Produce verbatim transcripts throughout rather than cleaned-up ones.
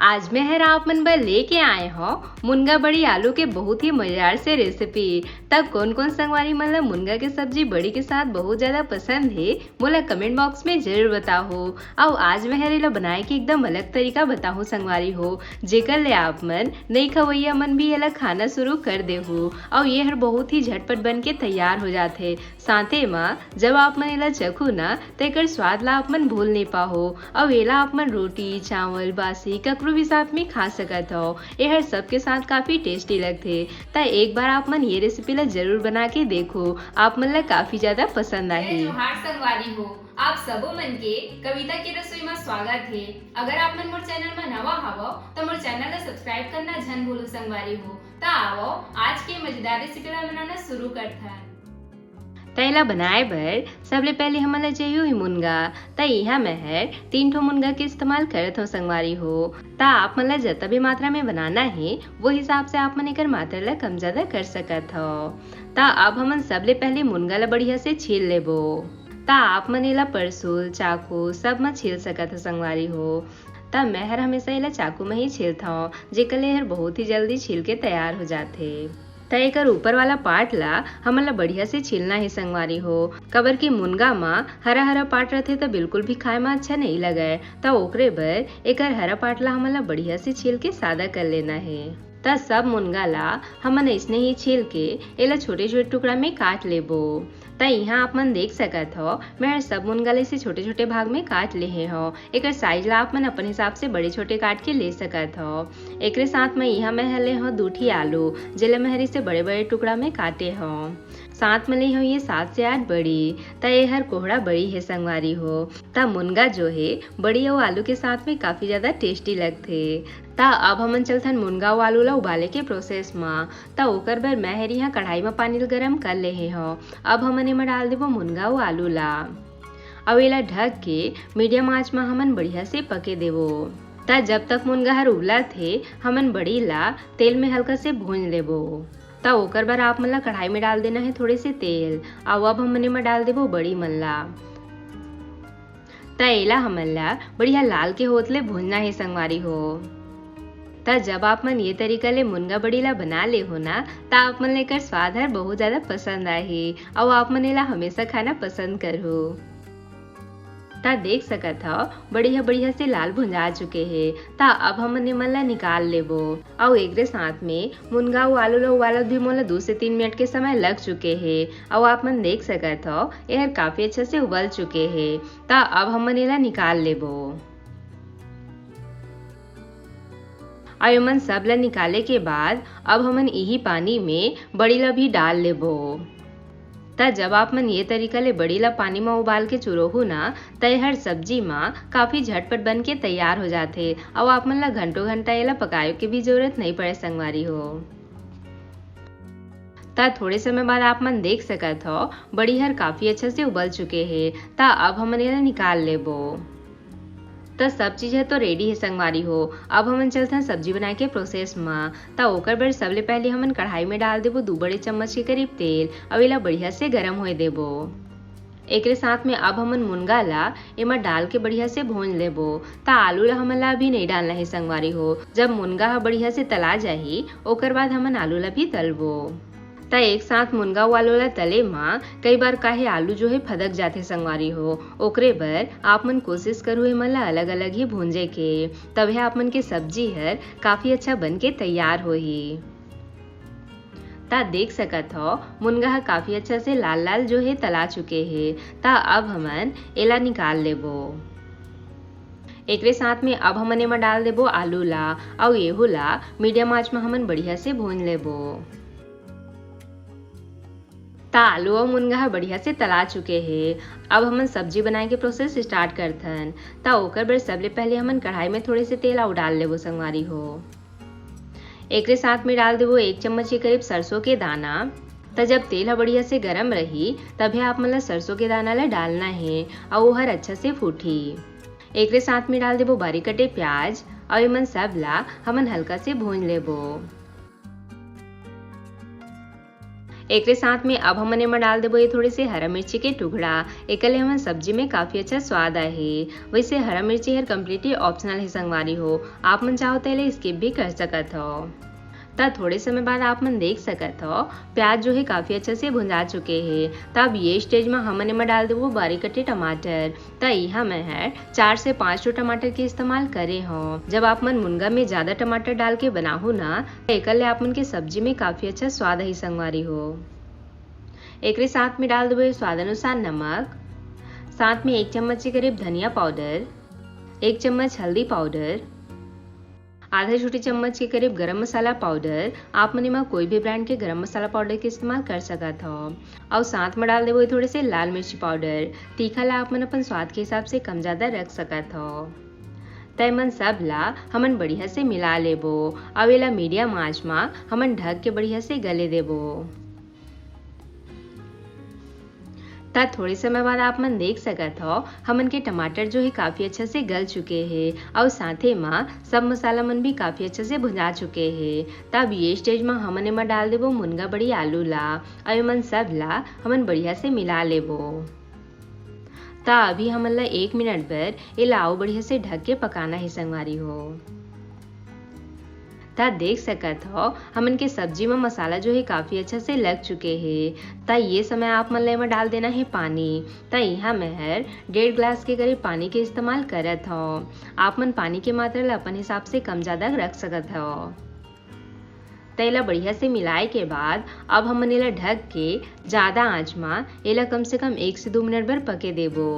आज मैं हर आप मन बर लेके आए हौं मुनगा बड़ी आलू के बहुत ही मजेदार से रेसिपी। तब कोन कोन संगवारी मन ला मुनगा के सब्जी बड़ी के साथ बहुत ज्यादा पसंद हे, मोला कमेंट बॉक्स में जरूर बताहू। अउ आज मैं हर एला बनाए के एकदम अलग तरीका बताहूँ संगवारी हो, जेकर ले आप मन नई खवैया मन भी एला खाना शुरू कर देहू। अउ ये हर बहुत ही झटपट बन के तैयार हो जाथे। साथे म जब आप मन एला चखू ना, त एकर स्वाद ला आप मन भूल नइ पाहू। अउ एला आप मन रोटी, चावल, बासी, ककरो भी साथ में खा सकत हव। एहर सबके साथ काफी टेस्टी लगथे। त एक बार आप मन ये रेसिपी ला जरूर बना के देखो, आप मन ला काफी ज्यादा पसंद आही। जोहार संगवारी हो, आप सबो मन के कविता के रसोई म स्वागत हे। अगर आप मन मोर चैनल म नवा हवव, त मोर चैनल ला सब्सक्राइब करना झन भूलो संगवारी हो। त आवव, आज के मजेदार रेसिपी ला बनाना शुरू करथन। त एला बनाए बर सबले पहले हमन ला चाहिए ही मुनगा। त इहाँ मैं हर तीन ठो मुनगा के इस्तेमाल करत हौं संगवारी हो। त आप मन ला जतना भी मात्रा में बनाना हे, वो हिसाब से आप मन एकर मात्रा ला कम ज्यादा कर सकत हव। त अब हमन सबले पहले मुनगा ला बढ़िया से छील लेबो। त आप मन एला परसुल, चाकू सब म छील सकत हव संगवारी हो। त मैं हर हमेशा एला चाकू म ही छीलथौं, जेकर ले एहर बहुत ही जल्दी छील के तैयार हो जाथे। त एकर ऊपर वाला पार्ट ला हमन ला बढ़िया से छीलना हे संगवारी हो, काबर कि मुनगा म हरा हरा पार्ट रथे त बिल्कुल भी खाए म अच्छा नइ लगय। त ओकरे बर एकर हरा पार्ट ला हमन ला बढ़िया से छील के सादा कर लेना हे। त सब मुनगा ला हमन अइसने ही छील के एला छोटे छोटे टुकड़ा में काट लेबो। त इहाँ आप मन देख सकत हव, मैं हर सब मुनगा ला इसे छोटे छोटे भाग में काट लेहे हव। एकर साइज ला आप मन अपन हिसाब से बड़े छोटे काट के ले सकत हव। एकरे साथ में इहाँ मैं हर ले हव दू ठी आलू, जेला मैं हर इसे बड़े बड़े टुकड़ा में काटे हव। साथ में ले हव ये सात से आठ बड़ी। त ये हर कोहड़ा बड़ी हे संगवारी हो। त मुनगा जो हे, बड़ी अउ आलू के साथ में काफी ज्यादा टेस्टी लगथे। त अब हमन चलथन मुनगा अउ आलू ला उबाले के प्रोसेस म। त ओकर बर मैं हर इहाँ कढ़ाई म पानी ल गरम कर लेहे हव। अब हमन एमा डाल देबो मुनगा अउ आलू ला, अउ एला ढक के मीडियम आंच म हमन बढ़िया से पके देबो। त जब तक मुनगा हर उबलत हे, हमन बड़ी ला तेल में हल्का से भूंज लेबो। त ओकर बर आप मन ला कढ़ाई में डाल देना हे थोड़े से तेल, अउ अब हमन एमा डाल देबो बड़ी मन ला। त एला हमन ला बढ़िया लाल के होत ले भूंजना हे संगवारी हो। त जब आप मन ये तरीका ले मुनगा बड़ी ला बना ले हो ना, त आप मन ला एकर स्वाद हर बहुत ज्यादा पसंद आही, अउ आप मन एला हमेशा खाना पसंद करहू। त देख सकत हव, बड़ी ह बढ़िया से लाल भुंजा चुके हे। त अब हमन एमन ला निकाल लेबो, अउ एकरे साथ में मुनगा अउ आलू ला उबालत भी मोला दू से तीन मिनट के समय लग चुके हे, अउ आप मन देख सकत हव, एहर काफी अच्छा से उबल चुके हे। त अब हमन एला निकाल लेबो। अउ एमन सब ला निकाले के बाद अब हमन इही पानी में बड़ी ला भी डाल लेबो। त जब आप मन ये तरीका ले बड़ी ला पानी म उबाल के चुरोहू ना, त एहर सब्जी म काफी झटपट बन के तैयार हो जाथे, अउ आप मन ला घंटों घंटा एला पकाए के भी जरूरत नइ पड़े संगवारी हो। त थोड़े समय बाद आप मन देख सकत हव, बड़ी हर काफी अच्छा से उबल चुके हे। त अब हमन एला निकाल लेबो। त सब चीज ह तो रेडी हे संगवारी हो। अब हमन चलथन सब्जी बनाए के प्रोसेस म। त ओकर बर सबले पहले हमन कढ़ाई में डाल देबो दू बड़े चम्मच के करीब तेल, अउ एला बढ़िया से गरम होए देबो। एकरे साथ में अब हमन मुनगा ला एमा डाल के बढ़िया से भूंज लेबो। त आलू ला हमन ला अभी नइ डालना हे संगवारी हो। जब मुनगा ह बढ़िया से तला जाही, ओकर बाद हमन आलू ला भी तलबो। त एक साथ मुनगा अउ आलू ला तले म कई बार काहे आलू जो हे फदक जाथे संगवारी हो, ओकरे बर आप मन कोशिश करू एमन ला अलग-अलग ही भूंजे के, तभे आप मन के सब्जी हर काफी अच्छा बन के तैयार होही। त देख सकत हव, मुनगा ह काफी अच्छा से लाल-लाल जो हे तला चुके हे। त अब हमन एला निकाल लेबो। एकरे साथ में अब हमन एमा डाल देबो आलू ला, अउ एहू ला मीडियम आंच म हमन बढ़िया से भूंज लेबो। त आलू अउ मुनगा ह बढ़िया से तला चुके हे। अब हमन सब्जी बनाए के प्रोसेस स्टार्ट करथन। त ओकर बर सबले पहले हमन कढ़ाई में थोड़े से तेल अउ डाल लेबो संगवारी हो। एकरे साथ में डाल देबो एक चम्मच के करीब सरसों के दाना। त जब तेल ह बढ़िया से गरम रही, तभे आप मन ला सरसों के दाना ला डालना हे, अउ ओहर अच्छा से फूटही। एकरे साथ में डाल देबो बारीक कटे प्याज, अउ एमन सब ला हमन हल्का से भूंज लेबो। एकरे साथ में अब हमन एमा डाल देबो ये थोड़े से हरा मिर्ची के टुकड़ा। एकर ले हमन सब्जी में काफी अच्छा स्वाद आही। वैसे हरा मिर्ची हर completely optional हे संगवारी हो, आप मन चाहो त एला skip भी कर सकत हो। त थोड़े समय बाद आप मन देख सकत हो, प्याज जो है काफी अच्छा से भुंजा चुके हे। त अब ये stage में हमन एमा डाल देबो बारीक कटे टमाटर। त इहाँ मैं हर चार से पाँच ठो टमाटर के इस्तेमाल करे हव। जब आप मन मुनगा में ज्यादा टमाटर डाल के बनाहू ना, त एकर ले आप मन के सब्जी में काफी अच्छा स्वाद आही संगवारी हो। एकरे साथ में डाल देबो स्वाद अनुसार नमक, साथ में एक चम्मच के करीब धनिया पाउडर, एक चम्मच हल्दी पाउडर, आधा छोटी चम्मच के करीब गरम मसाला पाउडर। आप मन एमा कोई भी brand के गरम मसाला पाउडर के इस्तेमाल कर सकत हो। अउ साथ में डाल देबो थोड़े से लाल मिर्ची पाउडर। तीखा ला आप मन अपन स्वाद के हिसाब से कम ज्यादा रख सकत हो। त एमन सब ला हमन बढ़िया से मिला लेबो। अउ एला medium आंच मा हमन ढक के बढ़िया से गले देबो। त थोड़े समय बाद आप मन देख सकत हो, हमन के टमाटर जो है काफी अच्छा से गल चुके हे अउ साथे मा सब मसाला मन भी काफी अच्छा से भुंजा चुके हे। त अब ये stage मा हमन एमा डाल देबो मुनगा बड़ी आलू ला अउ एमन सब ला हमन बढ़िया से मिला लेबो। त अभी हमन ला एक मिनट बर एला अउ बढ़िया से ढक के पकाना हे संगवारी हो। त देख सकत हो, हमन के सब्जी म मसाला जो है काफी अच्छा से लग चुके हे। त ये समय आप मन ला एमा डाल देना है पानी। त इहाँ मैं हर डेढ़ गिलास के करीब पानी के इस्तेमाल करत हव। आप मन पानी के मात्रा ला अपन हिसाब से कम ज्यादा रख सकत हव। त एला बढ़िया से मिलाए के बाद अब हमन एला ढक के ज्यादा आंच म एला कम से कम एक से दो मिनट बर पके देबो।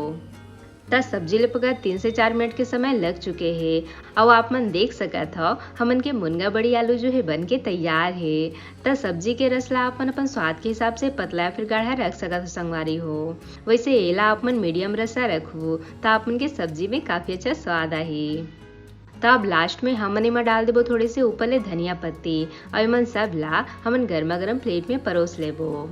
त सब्जी ले पकत तीन से चार मिनट के समय लग चुके हे। अउ आप मन देख सकत हव, हमन के मुनगा बड़ी आलू जो हे बन के तैयार हे। त सब्जी के रस ला आप मन अपन स्वाद के हिसाब से पतला या फिर गाढ़ा रख सकत हो संगवारी हो। वैसे एला आप मन medium रसा रखहू त आप मन के सब्जी में काफी अच्छा स्वाद आही। त अब last में हमन एमा डाल देबो थोड़े से ऊपर ले धनिया पत्ती अउ एमन सब ला हमन गर्मा गर्म plate में परोस लेबो।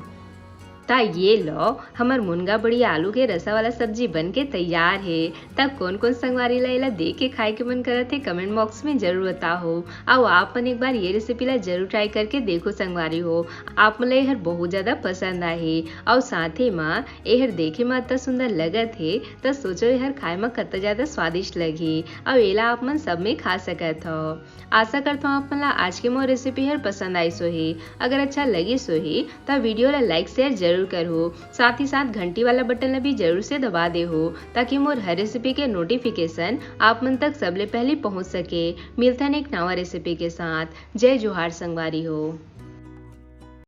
त ये लो, हमर मुनगा बड़ी आलू के रसा वाला सब्जी बन के तैयार हे। त कोन कोन संगवारी ला एला देख के खाए के मन करत हे, comment box में जरूर बताओ। अउ आप मन एक बार ये recipe ला जरूर try करके देखो संगवारी हो, आप मन ला एहर बहुत ज्यादा पसंद आही। अउ साथे मा एहर देखे मा अतना सुंदर लगत हे, त सोचो एहर खाए मा कतना ज्यादा स्वादिष्ट लगही। अउ एला आप मन सब में खा सकत हव। आशा करत हव आप मन ला आज के मोर recipe हर पसंद आइस होही। अगर अच्छा लगिस होही त video ला like share जरूर करहू, साथ ही साथ घंटी वाला button ला भी जरूर से दबा देहू, ताकि मोर हर recipe के notification आप मन तक सबले पहले पहुंच सके। मिलथन एक नवा recipe के साथ। जय जोहार संगवारी हो।